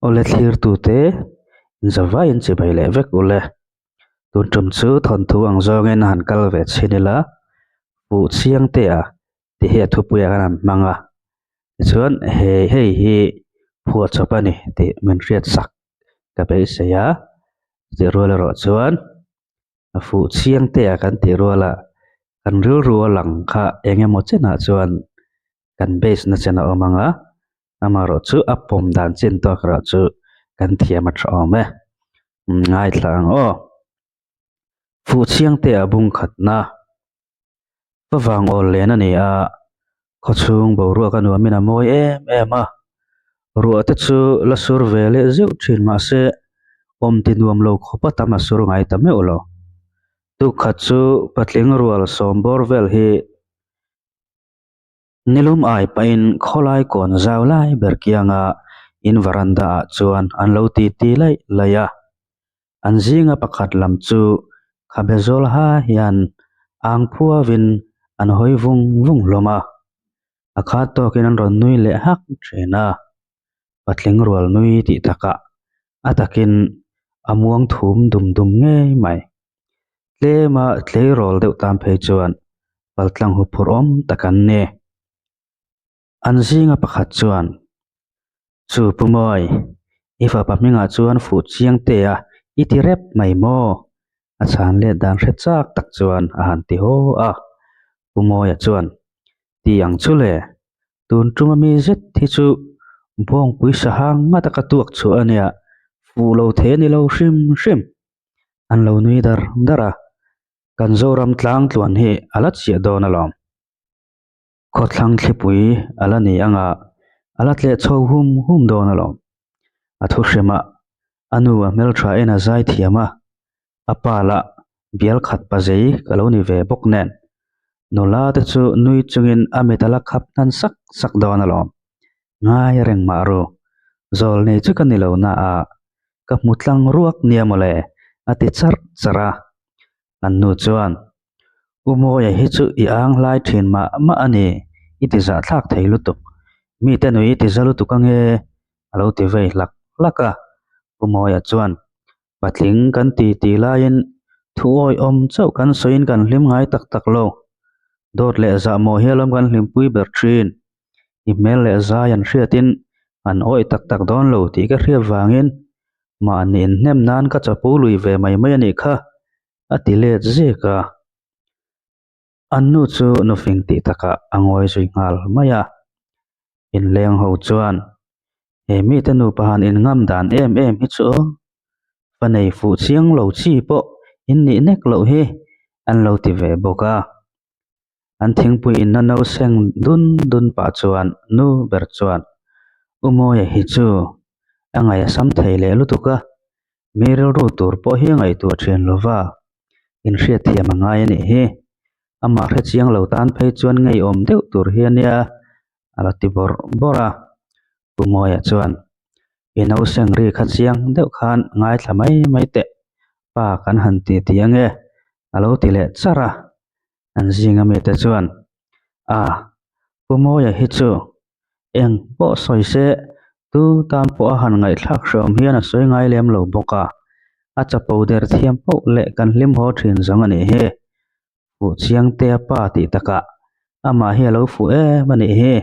Awle thlirtute inzavaiin chibai leh vek ule. Tun tum chu thawnthu ang zawngin a han kal ve chhin ila, Fuh Chiangtea tih hi a thupuiah khan an hmang a. Tichuan he hei hi phuahchawp a ni tih min hriat sak ka beisei a. Chutih rual erawh chuan a fuh Chiangtea kan tih rualah kan rilru a lang kha eng emaw chenah chuan kan base na chen a awm ang a. Amaherawh chu a pawm dan chin tawk erawh chu kan thiam a tha awm e. Ngaithla ang aw. Fuhchiang te a bung khatna. Favang awl len a ni a, khawchhung boruak a nuamin a mawi em em a. Ruah te chu la sur ve leh zeuh thin mahse awm ti nuam lo khawp a tam a sur ngai ta meuh lo. Tukkhat chu patling rual sawm bawr vel hi Nilum ai pahin khawlai kawn zau lai ber kianga in varanda ah chuan an lo ti ti laih laih a. An zinga pakhat lam chu khabe zawl ha hian ang phuavin an hawi vung vung hlawm a. A khat tawkin an rawn nui leh hak thin a. Patling rual nui tih takah a takin a muang thum dum dum ngei mai. Tlema tleirawl deuh tan phei chuan paltlang huphurh awm tak an ni. An zinga pakhat chuan, Chu Pu Mawi, i fapa hmingah chuan fuh chiang te a, i ti rep mai maw? A chhan let dan hre chak tak chuan a han ti haw a. Pu Mawia chuan, Ti ang chu le, tun tuma mi zet hi chu bawngpui sahang ngata ka tuak chhuah a nia, fuh lo thei a ni lo hrim hrim. An lo nui dar dar a, kan Zoram tlang tluan hi a la chhiah dawn alawm. Khawthlang thlipui a la ni anga a la tleh chho hum hum dawn alawm. A thu hrim a, a nu a hmeltha in a zai thiam a, a pa lah bial khat pa zei ka lo ni ve bawk nen. Nula te chu nui chungin a mit a la khap hnan sak sak dawn alawm. Ngai reng mah ru, zawl nei chu ka ni lo na a, ka hmu tlang ruak nia mawle a ti charh charh a. An nu chuan, U Mawia hi chu i ang hlai thin mah mah a ni, i ti zahthlak thei lutuk. Mite nui i ti za lutuk ange a lo ti vei hlak hlak a. U Mawia chuan, Patling kan ti ti laiin thu awihawm chauh kan sawiin kan hlim ngai tak tak lo. Dawt leh zahmawh hi alawm kan hlimpui ber thin. I hmel leh zai an hriatin an awih tak tak dawn lo tih ka hriat vangin mahni inhnem nan ka chapo lui ve mai mai a nih kha, a ti let zek a. An nu chu nufing tih takah a ngawi zui nghal mai a. Inleng ho chuan, He mite nupa han inngam dan em em hi chu fa nei fuh chiang lo chi pawh in nih nek loh hi an lo ti ve bawk a. An thingpui inna no seng dun dun pah chuan nu ber chuan, U Mawia hi chu a ngaih a sam thei leh lutuk a, mi rilru tur pawh hi a ngaihtuah thin lo va, inhriatthiam a ngai a nih hi. Amah hre chiang lo tan phei chuan ngeiawm deuh tur hi a nia, a la ti bawrh bawrh a. Pu Mawia chuan, I nauseng ri kha chiang deuh khan ngaithla mai mai teh, pa kan han ti ti ange, a lo ti leh charh a. An zinga mite chuan, A, Pu Mawia hi chu eng pawh sawi se, tu tan pawh a han ngaihthlak hreawm hian a sawi ngai lem lo bawk a, a chapo der thiam poh leh kan hlim haw thin zawng a nih hi. Fuh Chiangtea pa tih takah amah hi a lo fuh em a nih hi,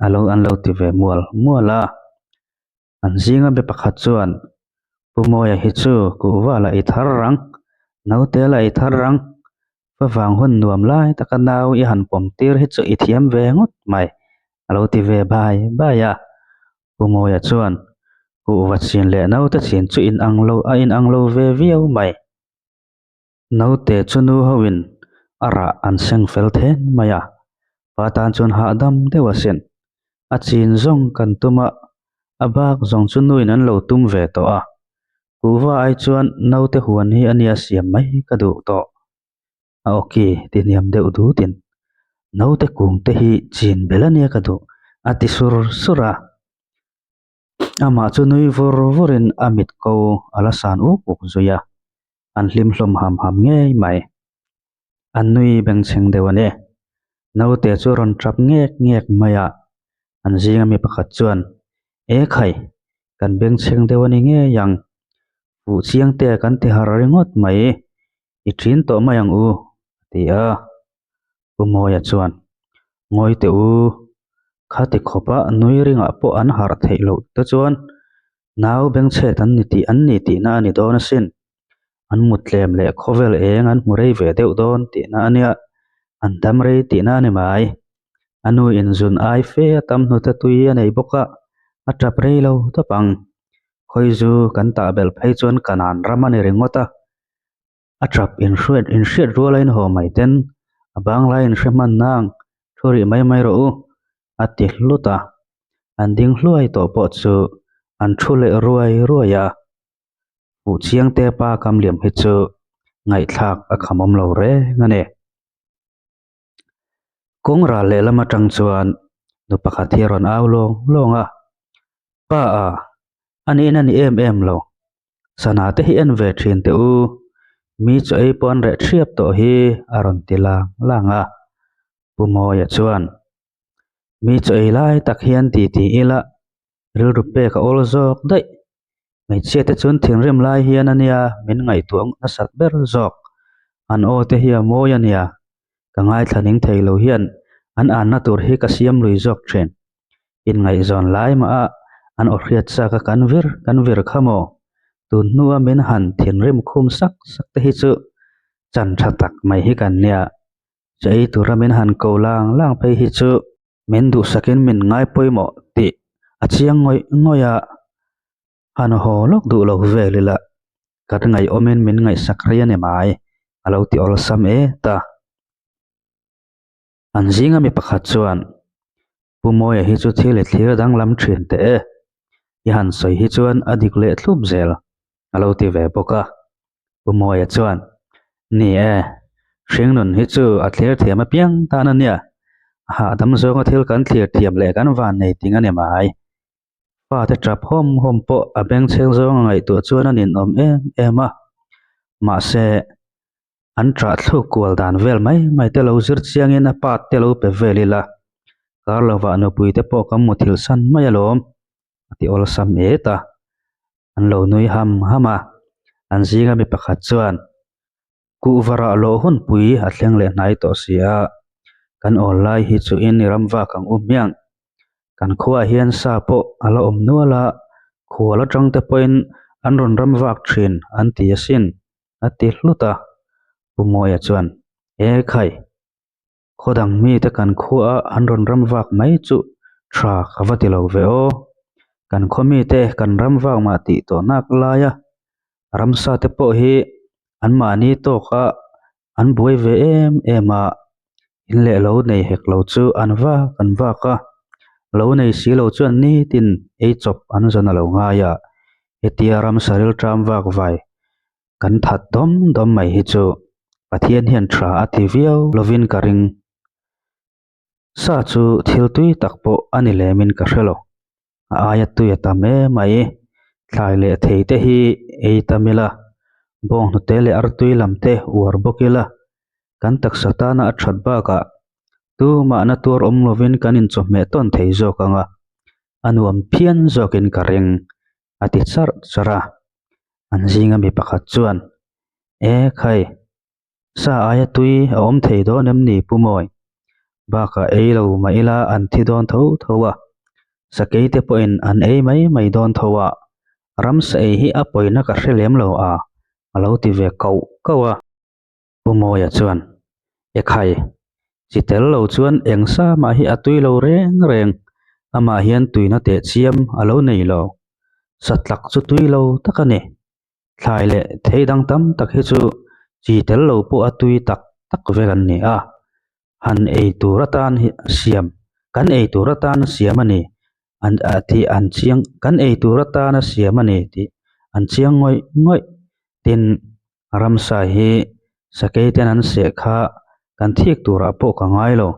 a lo an lo ti ve mual mual a. An zinga be pakhat chuan, Pu Mawia hi chu kuhva la i thar rang, naute la i thar rang, favang hun nuam lai taka nau i han pawm tir hi chu i thiam ve ngawt mai, a lo ti ve bai bai a. Pu Mawia chuan, Kuhva chin leh naute chin chu inang lo a inang lo ve viau mai. Naute chu nu hoin a rah an seng fel then mai a, pa tan chuan hahdam deuh asin. A chin zawng kan tum a, a bak zawng chu nuin an lo tum ve tawh a. Kuhva ai chuan naute huan hi a nia siam mai ka duh tawh. A awki ti hniam deuh dutin, Naute kung te hi chin bel a nia ka duh, a ti sur sur a. Amah chu nui vur vurin a mit ko a la san uk uk zui a. An hlim hlawm ham ham ngei mai. An nui bengchheng deuh a ni. Naute chu rawn tap ngek ngek mai a, an zinga mi pakhat chuan, E khai! Kan bengchheng deuh a ni ngei ang. Fuh chiang te kan ti har ringawt mai. I ṭin tawh mai ang u, a ti a. Pu Mawia chuan, Ngawi teh u, khati khawpa nui ringah pawh an harh theih loh te chuan nau bengchhet an ni tih an ni tihna a ni dawn asin. An mut tlem leh khawvel eng an hmu rei ve deuh dawn tihna a nia, an dam rei tihna a ni mai. A nu inzun ai fe a tam hnute tui a nei bawk a, a tap rei lo tawp ang. Khawizu kan tah belh phei chuan Kanan ram a ni ringawt a. A tap inhriat inhriat ruala inhaw mai ten a banglai inhre hman nang thu rih mai mai rawh u a ti hlut a. An ding hluai tawh pawh chu an thu leh ruai ruai a. Fuhchiangte pa Kamliam hi chu ngaihthlak a khamawm lo reng a ni. Kawng ral lehlam atang chuan nu pakhat hi a rawn au lawng lawng a, Pa a, a niin a ni em em lo. Sana te hi en ve thin teh u, mi chaw ei pawh an reh thiap tawh hi a rawn ti lang lang a. Pu Mawia chuan, Mi chaw ei lai tak hian ti ti ila rilru pek a awl zawk daih. Hmeichhia te chuan thinrim lai hian a nia min ngaihtuah nasat ber zawk. An aw te hi a mawi a nia, ka ngaithla ning thei lo hian an anna tur hi ka siam lui zawk thin. Inngaihzawn lai mah a an aw hriat chak a kan vir kan vir kha maw? Tun hnua min han thinrim khum sak sak te hi chu chan tha tak mai hi kan nia. Che ei tura min han ko lang lang phei hi chu Min duhsakin min ngai pawimawh tih a chiang ngawih ngawih a, han haw lawk duh lo vel ila kan ngaihawmin min ngaihsak rei a ni mai, a lo ti awlsam e ta. An zinga mi pakhat chuan, Pu Mawia hi chu thil i thlir danglam thin teh e, i han sawi hi chuan a dik leh thlup zel, a lo ti ve bawk a. Pu Mawia chuan, Ni e, hringnun hi chu a thlir thiam apiang tan a nia, a hahdam zawnga thil kan thlir thiam leh kan van nei ting a ni mai. Fate tap hawm hawm pawh a bengchheng zawnga ngaihtuah chuan a ninawm em em a, mahse, an ṭah thluk kual dan vel mai mai te lo zir chiangin a part te lo pe vel ila, kar lovah nupui te pawh kan muthilh san mai alawm, a ti awlsam et a. An lo nui ham ham a, an zinga mi pakhat chuan kuhvarah lawh hunpui a thleng leh hnai tawh si a, kan awl lai hi chu in i ram vak ang u hmiang. Kan khuaah hian sa pawh a la awm nual a, khual atang te pawhin an rawn ram vak thin an ti asin, a ti hlut a. Pu Mawia chuan, E khai! Khaw dang mite kan khuaah an rawn ram vak mai chu tha ka va ti lo ve aw. Kan khaw mite kan ram vak mah tih tawh nak laia ramsa te pawh hi anmahni tawkah an buai ve em em a, in leh lo nei hek lo chu an vak an vak a, lo nei si lo chuan nitin ei chawp an zawn a lo ngai a, hetia ramsa rilṭam vak vai Kan that dawm dawm mai hi chu Pathian hian tha a ti viau lovin ka ring. Sa chu thil tui tak pawh a ni lemin ka hre lo. A aia tui a tam em mai. Thlai leh thei te hi ei tam ila, bawnghnute leh artui lam te uar bawk ila, kan taksa tana a that bakah tumahna tuar awm lovin kan inchawhmeh tawn thei zawk ang a, a nuam phian zawkin ka ring. a ti charh charh a, an zinga mi pakhat chuan, E khai, sa aia tui a awm thei dawn em ni Pu Mawi? Bakah ei lo mah ila an thi dawn tho tho a, sakei te pawhin an ei mai mai dawn tho a, ramsa ei hi a pawina ka hre lem lo a, a lo ti ve kauh kauh a. Pu Mawia chuan, E khai, chi tel lo chuan eng sa mah hi a tui lo reng reng, amah hian tuina teh chiam a lo nei lo. Satlak chu tui lo tak a ni. Thlai leh thei dang tam tak hi chu chi tel lo pawh a tui tak tak vek an ni a, han ei tur atan hi siam, kan ei tur atan siam a ni an tih an chiang, kan ei tur atana siam a ni tih an chiang ngawih ngawih. Tin, ramsa hi sakei ten an seh kha kan thik turah pawh ka ngai lo.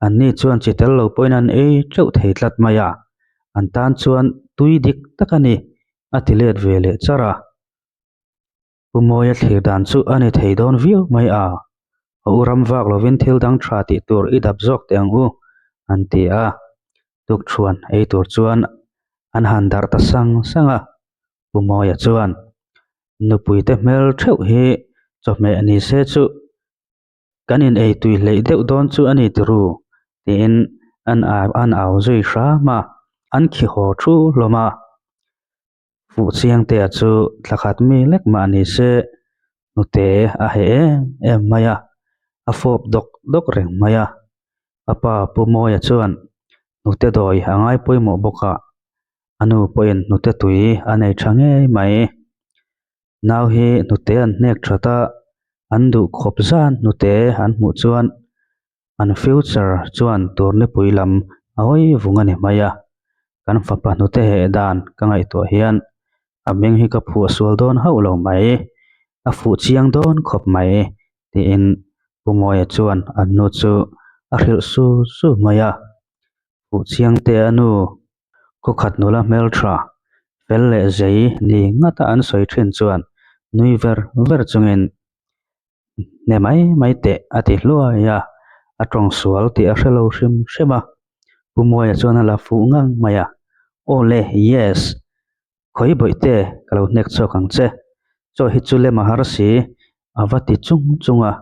Anni chuan chi tel lo pawhin an ei teuh thei tlat mai a, an tan chuan tui dik tak a ni, a ti let ve leh char a. Pu Mawia thlir dan chu a ni thei dawn viau mai a, a u ram vak lovin thil dang tha tih tur i dap zawk teh ang u, an ti a. Tukṭhuan ei tur chuan an han darh ta sang sang a. Pu Mawia chuan, Nupuite hmel theuh hi chawhmeh ni se chu kan in ei tui hleih deuh dawn chu a ni tiru tiin an an au zui hram a, an khi haw thu hlawm a. Fuhchiangtea chu thla khat mi lek mah ni se hnute a heh em em mai a, a fawp dawk dawk reng mai a. A pa Pu Mawia chuan hnute dawi a ngai pawimawh bawk a, a nu pawhin hnute tui a nei tha ngei mai. Nau hi hnute an hnek that a, an duh khawp zan hnute an hmuh chuan an future chuan turnipui lam a hawi vung a ni mai a. Kan fapa hnute heh dan ka ngaihtuah hian a hming hi ka phuah sual dawn hauh lo mai, a fuh chiang dawn khawp mai tiin Pu Mawia chuan an nu chu a hrilh su su mai a. Fuh chiang te a nu, khawkhat nula hmeltha, fel leh zei ni ngata an sawi thin chuan nui ver ver chungin hne mai mai teh a ti hluai a, a tawng sual tih a hre lo hrim hrim a. Pu Mawia chuan a la fuh ngang mai a, Aw le, yes, khawi bawihte ka lo hnek chhuak ang che, chaw hi chu lem a har si, a va ti chung chung a.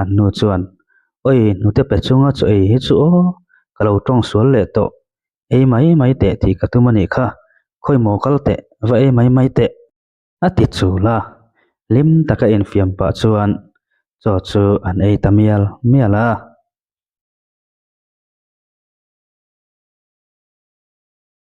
An nu chuan, Oi, hnute pe chunga chaw ei hi chu aw, ka lo tawng sual leh tawh, ei mai mai teh tih ka tum a nih kha, khawi maw kal teh, va ei mai mai teh. A ti chul a, hlim taka infiam pah chuan chaw chu an ei ta mial mial a.